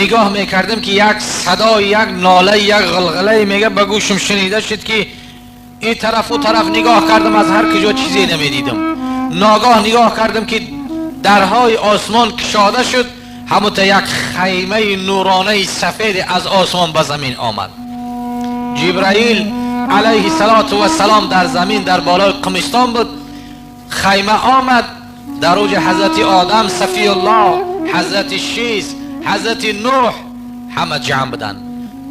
نگاه میکردم که یک صدای، یک ناله، یک غلغله میگه به گوشم شنیده شد که این طرف و طرف نگاه کردم، از هر کجا چیزی نمیدیدم. ناگاه نگاه کردم که درهای آسمان کشاده شد، همون تا یک خیمه نورانه سفید از آسمان به زمین آمد. جبرائیل علیه السلام در زمین در بالای قمستان بود. خیمه آمد، در اوج حضرت آدم صفی الله، حضرت شیس، حضرت نوح همه جمع بودن.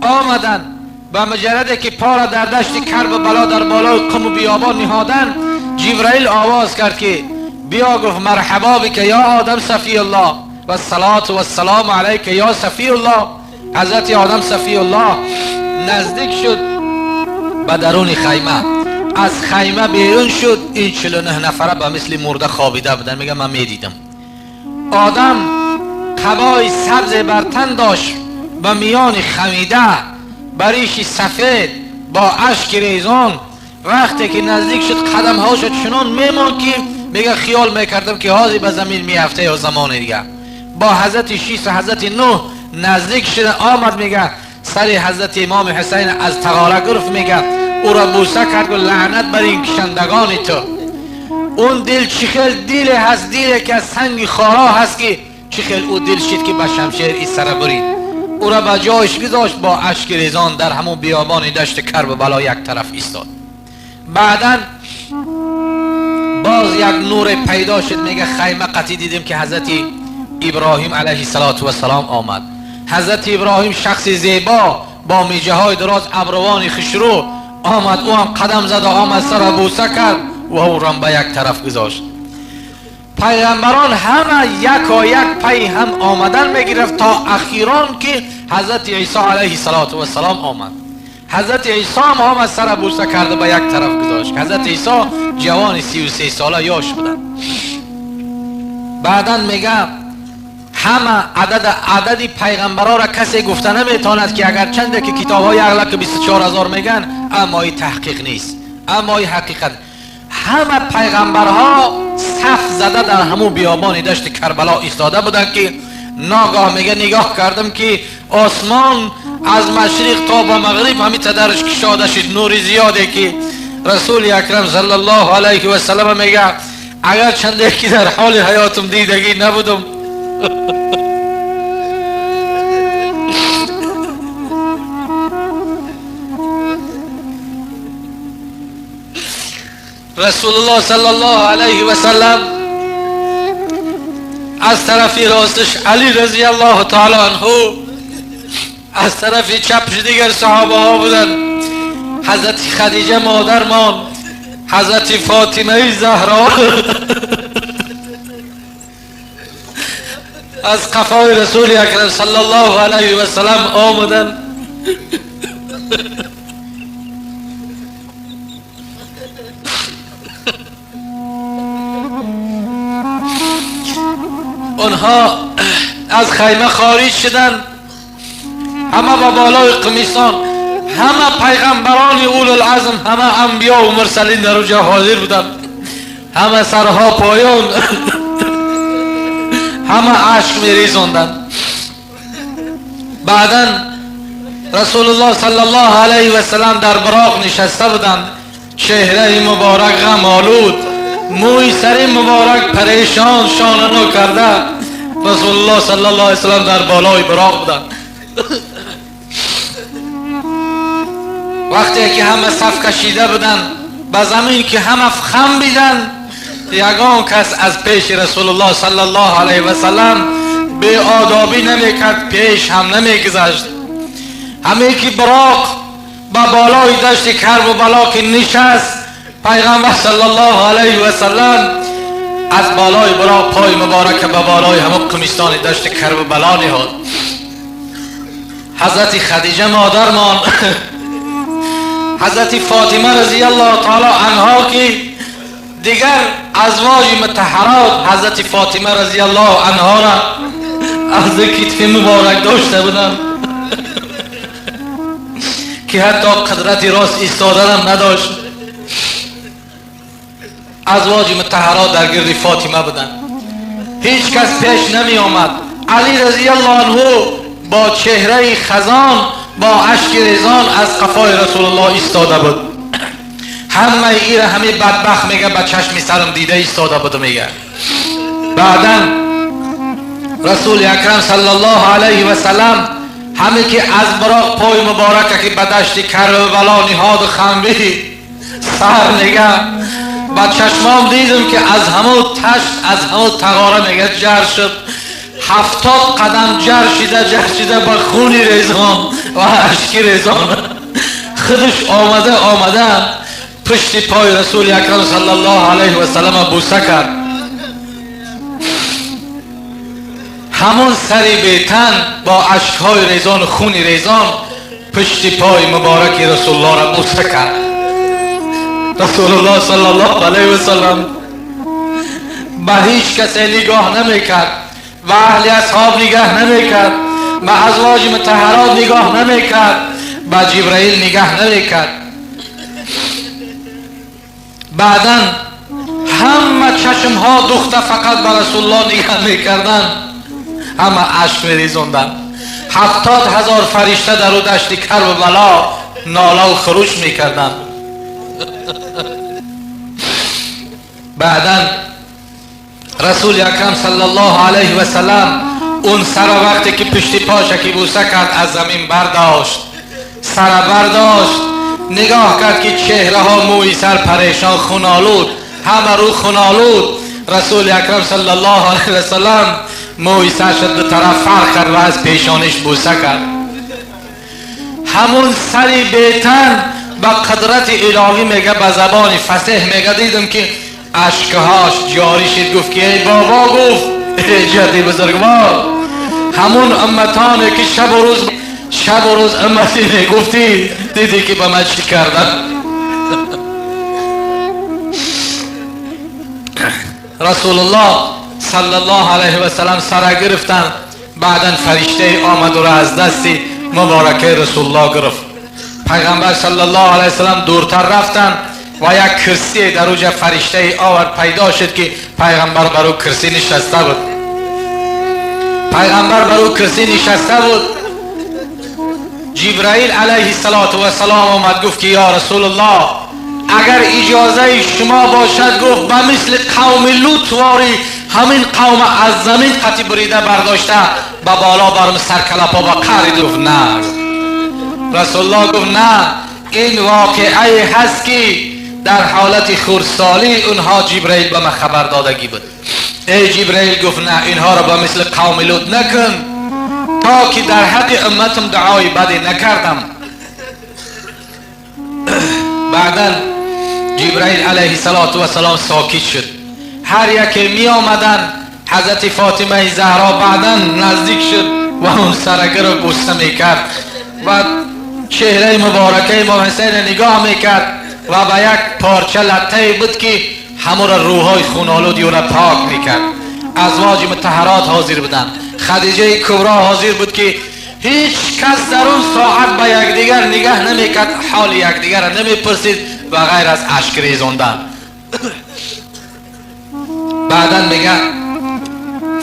آمدن به مجرد که پا را در دشت کرب و بلا در بالای قم و بیابان نهادن، جبرائیل آواز کرد که بیا، گفت مرحبا بک یا آدم صفی الله و الصلاة و السلام علیک یا صفی الله. حضرت آدم صفی الله نزدیک شد به درون خیمه، از خیمه بیرون شد. این 49 نفره به مثل مرده خوابیده بودن. میگه من میدیدم آدم قبای سبز بر تن داشت، به میان خمیده، بریشی سفید با اشک ریزان. وقتی که نزدیک شد قدم هاش چنان میمان که میگه خیال میکردم که حاضی به زمین میافته یا زمان دیگه. با حضرت شیس و حضرت نوح نزدیک شده آمد، میگه سر حضرت امام حسین از تغاره گرفت، میگه او را بوسه کرد و لعنت بر این کشندگان تو. اون دل چی خیل دل هست، دل که از سنگ خارا هست که چی خیل او دل شد که به شمشیر ای سر برید. او را به جایش گذاشت، با اشک ریزان در همون بیابان دشت کرب و بلا یک طرف ایستاد. بعدا باز یک نور پیدا شد، میگه خیمه قطعی دیدیم که حضرت ابراهیم علیه السلام آمد. حضرت ابراهیم شخص زیبا با میجه های دراز، ابروان خشرو آمد، او هم قدم زد و آمد سر بوسه کرد و او را به یک طرف گذاشت. پیغمبران همه یک و یک پی هم آمدن میگرفت تا اخیران که حضرت عیسی علیه السلام آمد. حضرت عیسی هم آمد سر بوسه کرده به یک طرف گذاشت. حضرت عیسی جوان 33 ساله یاش بودن. بعدا میگه همه عدد پیغمبرا را کسی گفته نمیتواند که اگر چنده که کتاب های اغلب که 24,000 میگن، اما این تحقیق نیست، اما این حقیقت. همه پیغمبرها صف زده در همون بیابان دشت کربلا ایستاده بودن که ناگاه میگه نگاه کردم که آسمان از مشرق تا به مغرب همین تدرش کشاده شد، نور زیاده که رسول اکرم صلی الله علیه و سلم میگه اگر چنده که در حال حیاتم دیدگی نبودم. رسول الله صلی الله علیه و سلم از طرف راستش علی رضی الله تعالی عنه، از طرف چپش دیگر صحابه ها بودن، حضرت خدیجه مادرمان، حضرت فاطمه زهرا از قفای رسول اکرم صلی الله علیه و سلم آمدن. آنها از خیمه خارج شدن، همه با بالای قمیصان، همه پیغمبران اول العزم، همه انبیا و مرسلین در اونجا حاضر بودن، همه سرها پایان، همه اشک میریزاندن. بعدا رسول الله صلی الله علیه و سلم در براق نشسته بودند، چهره مبارک غم آلود، موی سر مبارک پریشان، شانه نو کرده. رسول الله صلی الله علیه و سلم در بالای براق بودند. وقتی که همه صف کشیده بودند به زمین که همه خم بیدن، یگان کس از پیش رسول الله صلی الله علیه و سلم بی آدابی نمیکرد، پیش هم نمیگذشت. همه که براق به بالای دشت کرب و بلا که نشست، پیغمبر صلی الله علیه و سلم از بالای براق پای مبارک به بالای همه قمیستان دشت کرب و بلا نهاد. حضرت خدیجه مادرمان، حضرت فاطمه رضی الله تعالی عنها که دیگر ازواج مطهرات حضرت فاطمه رضی الله عنها را از کتف مبارک داشته بودند که حتی قدرت راست ایستادن هم نداشت. ازواج مطهرات در گرد فاطمه بودند، هیچ کس پیش نمی آمد. علی رضی الله عنه با چهره خزان با اشک ریزان از قفای رسول الله ایستاده بود. همه ایره همه بدبخت میگه با چشم سرم دیده ایستاده بود. میگه بعدا رسول اکرم صلی الله علیه و سلم همه که از براق پای مبارک که به دشت کربلا نهاد خنبی سر نگه با چشمام دیدم که از همو تشت از همو تغاره میگه جر شد. 70 قدم جر شده جر شده با خونی ریزان و اشکی ریزان خودش آمده آمده پشت پای رسول اکرم صلی الله علیه و سلم بوسه کرد. همون سری بیتن با اشکهای ریزان و خونی ریزان پشت پای مبارک رسول الله را بوسه کرد. رسول الله صلی الله علیه و سلم به هیچ کسی نگاه نمیکرد و اهل اصحاب نگاه نمیکرد، به ازواج مطهرات نگاه نمیکرد، به جبرائیل نگاه نمیکرد. بعدا همه چشم ها دوخته فقط به رسول الله نگاه میکردن، همه اشک میریزوندن. 70,000 فرشته در او دشت کربلا ناله و خروش میکردن. بعدا رسول اکرم صلی الله علیه و سلم اون سر وقتی که پشت پاش که بوسه کرد از زمین برداشت، سر برداشت، نگاه کرد که چهره ها موی سر پریشان خونالود، همه رو خونالود. رسول اکرم صلی الله علیه و سلم موی سر شد دو طرف فرق کرد و از پیشانش بوسه کرد. همون سری بیتن با قدرت الهی میگه به زبان فصیح میگه دیدم که اشکهاش جاری شد. گفت که ای بابا، گفت ای جدی بزرگوار، همون امتانه که شب و روز شب و روز امتی میگفتی دیدی که به من چی کردن. رسول الله صلی الله علیه و سلم سر گرفتن. بعدا فرشته آمد و را از دست مبارکه رسول الله گرفت. پیغمبر صلی الله علیه و سلم دورتر رفتن و یک کرسی در اوج فرشته آورد پیدا شد که پیغمبر بر او کرسی نشسته بود. پیغمبر بر او کرسی نشسته بود. جبرائیل علیه السلام آمد گفت که یا رسول الله اگر اجازه شما باشد، گفت به مثل قوم لوط واری همین قوم از زمین قطی بریده برداشته به بالا برم سرکلپا با قهر. گفت نه. رسول الله گفت نه، این واقعه هست که در حالت خردسالی اونها جبرائیل به من خبر دادگی بود. ای جبرائیل گفت نه، اینها را به مثل قوم لوط نکن تا که در حق امتم دعای بدی نکردم. بعدا جبرائیل علیه السلام ساکت شد. هر یکی می آمدن حضرت فاطمه زهرا بعدا نزدیک شد و اون سرگه رو بوسه میکرد و چهره مبارکه امام حسین نگاه میکرد و به یک پارچه لطه بود که همون را روحای خونالودی او را پاک میکرد. ازواج مطهرات حاضر بودند، خدیجه کبرا حاضر بود که هیچ کس در اون ساعت به یکدیگر نگاه نمیکرد، حال یکدیگر را نمیپرسید و غیر از اشک ریزاندن. بعدا میگه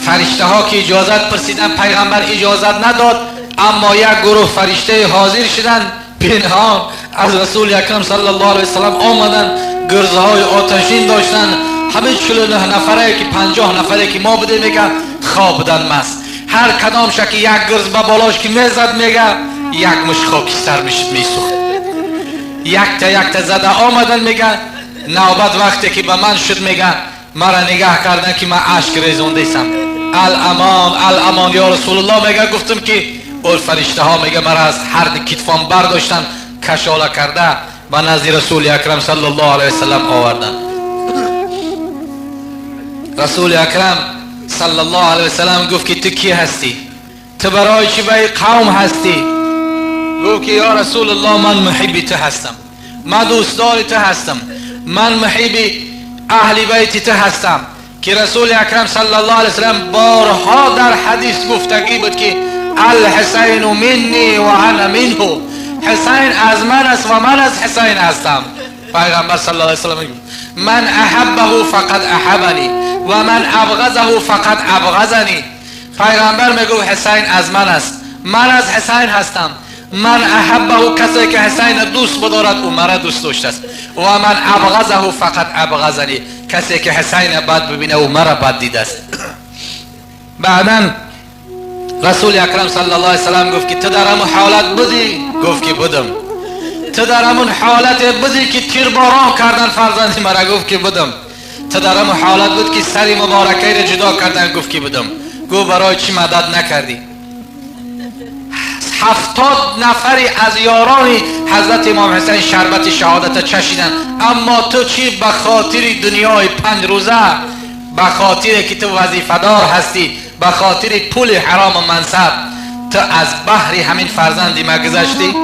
فرشته ها که اجازت پرسیدن پیغمبر اجازت نداد، اما یک گروه فرشته حاضر شدن پنهان از رسول اکرم صلی الله علیه وسلم آمدن، گرزه های آتشین داشتن، همه 49 نفره که 50 نفره که ما بوده میگه خواب بودن مست، هر کدام که یک گرز به بالاش که میزد میگه یک مش خاکستر میشد میسوخت. یک تا یک تا زده آمدن میگه نوبت وقتی که به من شد میگه مرا نگاه کردن که من اشک ریزونده ایسم، الامان الامان یا رسول الله. میگه گفتم که اون فرشته ها میگه مرا از هر کتفان برداشتن کشاله کرده به نزد رسول اکرم صلی الله علیه وسلم آوردن. رسول اکرم صلی الله علیه وسلم گفت که تو کی هستی؟ تو برای چی به قوم هستی؟ گفت که یا رسول الله من محب تو هستم، من دوستدار تو هستم، من محب اهل بیت تو هستم. که رسول اکرم صلی الله علیه وسلم بارها در حدیث گفتگی بود که الحسین منی و انا منه، حسین از من است و من از حسین هستم. پیغمبر صلی الله علیه وسلم میگه من احبه فقد احبنی و من ابغضه فقد ابغضنی. پیغمبر میگه حسین از من است من از حسین هستم. من احبه، کسی که حسین دوست بدارد او مرا دوست داشته است، و من ابغضه فقط ابغضنی، کسی که حسین بد ببینه او مرا بد دیده است. بعدا رسول اکرم صلی الله علیه وسلم گفت که تو در همون حالت بودی؟ گفت که بودم. تو در همون حالت بودی که تیرباران کردن فرزندی مرا؟ گفت که بودم. تو در همون حالت بود که سری مبارکه را جدا کردن؟ گفت که بودم. گفت برای چی مدد نکردی؟ 70 نفری از یاران حضرت امام حسین شربت شهادت چشیدن، اما تو چی؟ به خاطر دنیای 5 روزه، به خاطر که تو وظیفه‌دار هستی، به خاطر پول حرام و منصب، تو از بحر همین فرزندی ما گذشتی.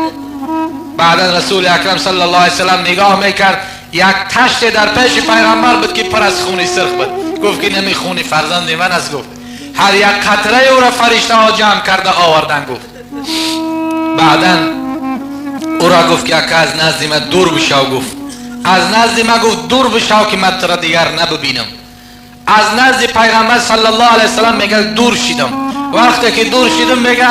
بعدا رسول اکرم صلی الله علیه وسلم نگاه میکرد، یک تشت در پیش پیغمبر بود که پر از خون سرخ بود. گفت که نمی خون فرزند من است. گفت هر یک قطره او را فرشته ها جمع کرده آوردن. گفت بعدا او را گفت که از نزد من دور بشو. گفت از نزد من، گفت دور بشو که من تو را دیگر نبینم. از نزد پیغمبر صلی الله علیه وسلم میگه دور شدم. وقتی که دور شدم میگه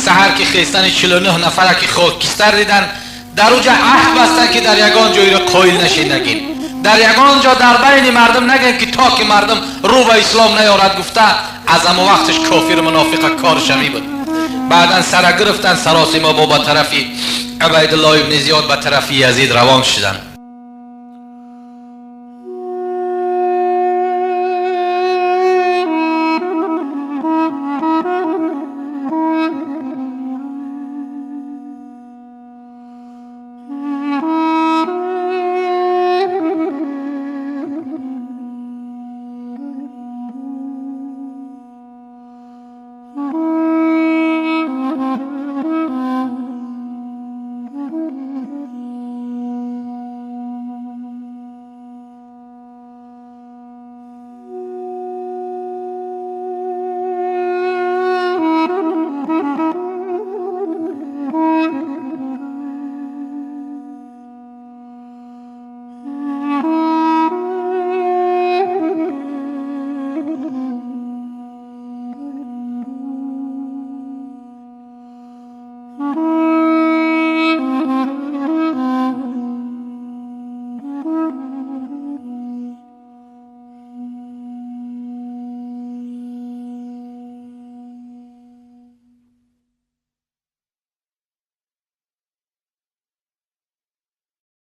سحر که خیستن 49 نفر که خاکستر دیدن، در اوجا عهد بستن که در یگان جایی را قایل نشین نگین، در یگان جا در بین مردم نگین که تا که مردم رو به اسلام نیارد. گفته از همون وقتش کافر منافق کارش همی بود. بعدا سر گرفتن سراسیما با طرفی عبیدالله ابن زیاد به طرفی یزید روان شدن.